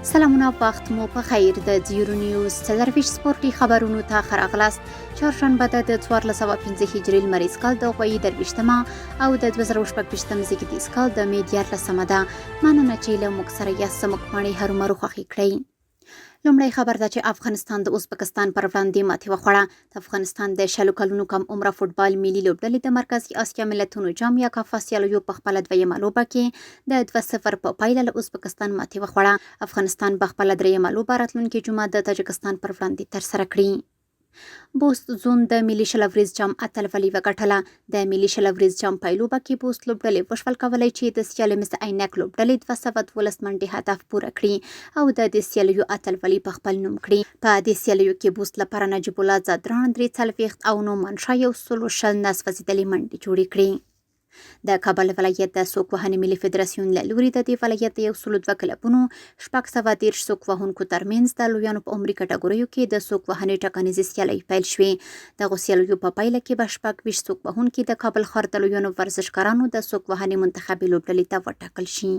سلامونه، وخت مو په خیر. د زیرو نیوز 24 سپورتي خبرونو ته ښه راغلاست. چهارشنبه ده د 1405 هجري لمریز کال د غویي 23مه او د 2026 زیږدیز کال د مې 13مه ده. مننه چې له موږ سره یاست. زموږ پاڼې هرومرو خوښې کړئ. لومړی خبر ده چې افغانستان د ازبکستان پر وړاندې ماتې وخوړه. د افغانستان د 20 کلونو کم عمره فوټبال ملي لوبډلې د مرکزي اسیا ملتونو جام یا کافا سیالیو په خپله دویمه لوبه کې د 2-0 په پایله له ازبکستان ماتې وخوړه. افغانستان به خپله درېیمه لوبه راتلونکې جمعه د تاجکستان پر وړاندې ترسره کړي. بوست زون د ملي 20 اوریز جام اتلولي وګټله. د ملي 20 اوریز جام پایلوبه کې بوست لوبډلې وشول کولی چې د سیالې مس عینک لوبډلې 212 منډې هدف پوره کړي او د دې سیالیو اتلولي په خپل نوم کړي. په دې سیالیو کې بوست لپاره نجیب الله ځدراڼ 43 او نعمان شاه 120 نه سوځېدلې منډې جوړې کړې. د کابل ولایت د سوک وهنې ملي فدراسیون له لوري د دې ولایت د 102 کلبونو 630 سوک وهونکو ترمنځ د لویانو په عمري کټګوریو کې د سوک وهنې ټاکنیزې سیالۍ پیل شوې. دغو سیالیو په پایله کې به 26 سوک وهونکي د کابل ښار د لویانو ورزشکارانو د سوک وهنې منتخبې لوبډلې ته وټاکل شي.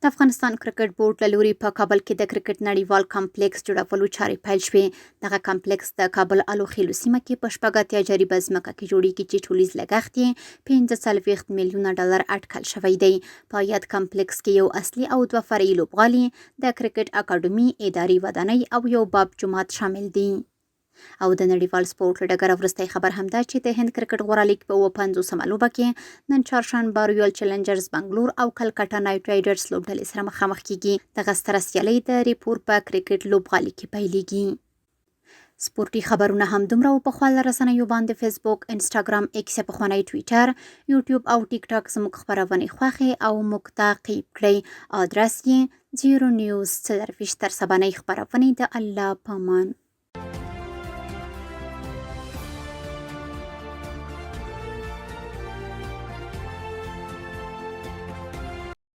د افغانستان کرکټ بورډ له لوري په کابل کې د کرکټ نړیوال کمپلیکس جوړولو چارې پیل شوې. دغه کمپلیکس د کابل الوخیلو سیمه کې په 86 جریبه ځمکه کې جوړیږي چې ټولیز لګښت یې 45 میلیونه ډالر اټکل شوی دی. په یاد کمپلیکس کې یو اصلي او دوه فرعي لوبغالي، د کرکټ اکاډمي، اداري ودانۍ او یو باب جومات شامل دي. او د نړیوال سپورټ له ډګره وروستی خبر هم دا چې د هند کرکټ غوره لیګ په 57مه لوبه کې نن چهارشنبه رویال چلنجرز بنګلور او کلکټا نایټ رایډرز لوبډلې سره مخامخ کیږي. دغه ستره سیالۍ د ریپور په کرکټ لوبغالي کې پیلیږي. سپورټي خبرونه هم دومره و. په خواله رسنیو باندې فیسبوک، انسټاګرام، ایکس یا پخوانی ټویټر، یوټیوب او ټیک ټاک زموږ خپرونې خوښې او موږ تعقیب کړئ. آدرس یې زیرو نیوز 24. تر سبانۍ خپرونې د الله پامان.